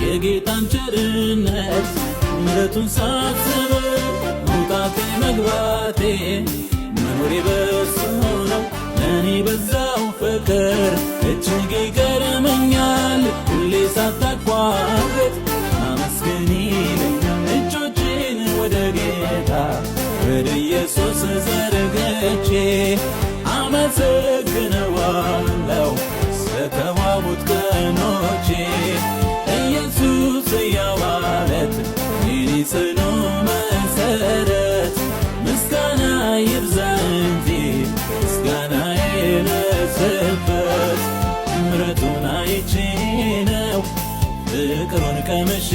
የጌታን ቸርነት ምሕረቱን ሳስብ፣ መውጣቴ መግባቴ መኖሬ በሱ ነው። ለእኔ በዛው ፍቅር እጅግ ይገርመኛል። ሁሌ ሳታቋርጥ አመስግን ይለኛል። እጆቼን ወደ ጌታ ወደ ኢየሱስ ዘርግቼ አመሰግነዋለሁ ስለተዋቡት ቀኖቼ። ኢየሱስ ሕያው ዓለት፣ የኔ ጽኑ መሰረት፣ ምስጋና ይብዛ እንጂ ምስጋና ይነስበት። ምሕረቱን አይቼ ነው፣ ፍቅሩን ቀምሼ